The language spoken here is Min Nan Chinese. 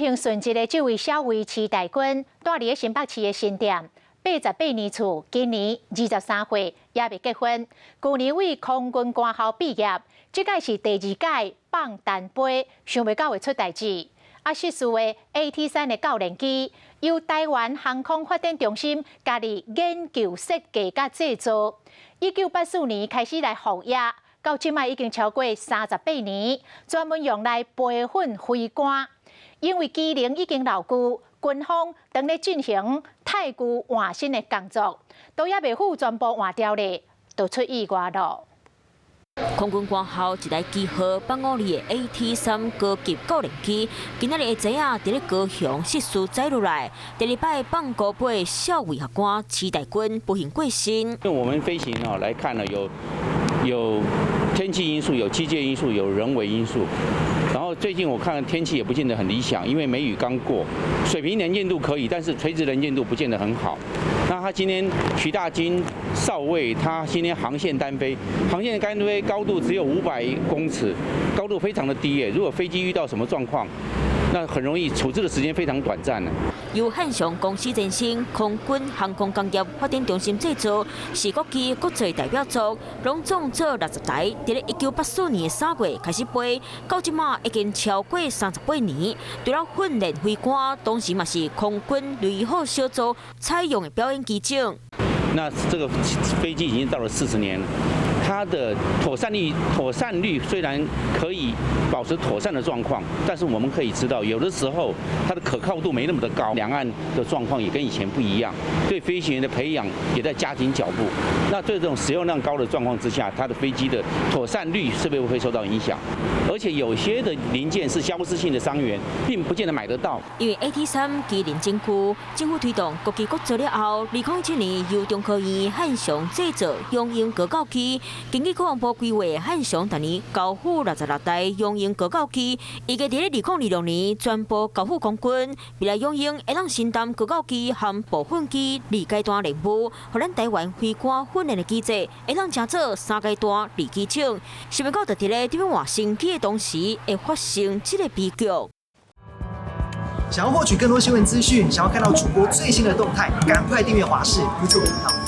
行殉職的這位少尉徐大軍，蹛佇咧新北市的新店，88年厝，今年23歲，猶未結婚。舊年對空軍官校畢業，這屆是第二屆放單飛，想袂到會出代誌。啊，失事的 AT-3的教練機，由台灣航空發展中心家己研究設計佮製造，1984年開始來服役，到這擺已經超過38年，專門用來培訓飛官。因為機能已經老舊，軍方當咧進行汰舊換新的工作，都猶未赴全部換掉咧，就出意外咯。空軍官校一台機號852的 AT-3高級教練機，今仔日下晝啊，佇咧高雄失事載落來，第二擺放高飛少尉學官徐大軍不幸過身。因為我們飛行哦來看呢，有天氣因素，有機械因素，有人為因素。然後最近我看天氣也不見得很理想，因為梅雨剛過，水平能見度可以，但是垂直能見度不見得很好。那他今天徐大軍少尉，他今天航線單飛，航線單飛高度只有500公尺，高度非常的低耶。如果飛機遇到什麼狀況，那很容易處置的時間非常短暫呢。由漢翔公司前身空軍航空工業發展中心製造，是國機國際代表作，攏總做60台。佇咧1984年3月開始飛，到這馬已經超過38年。除了訓練飛官，同時嘛是空軍雷虎小組採用的表演機種。那這個飛機已經到了40年了，它的妥善率雖然可以保持妥善的狀況，但是我們可以知道，有的時候它的可靠度沒那麼的高。兩岸的狀況也跟以前不一樣，對飛行員的培養也在加緊腳步。那對這種使用量高的狀況之下，它的飛機的妥善率是不是會受到影響？而且有些的零件是消失性的傷員，並不見得買得到。因為 AT-3機能真舊，政府推動國機國造了後，2017年由中科院漢翔製造雄鷹高教機。根據國防部規劃，漢翔逐年交付66台雄鷹高教機，預計佇咧2026年全部交付空軍。未來雄鷹會當承擔高教機和部分機二階段任務，予咱台灣飛官訓練的機制會當成做三階段二機種。想袂到就佇咧準備換新機的同時，會發生這個悲劇。想要獲取更多新聞資訊，想要看到主播最新的動態，趕快訂閱華視 YouTube 頻道。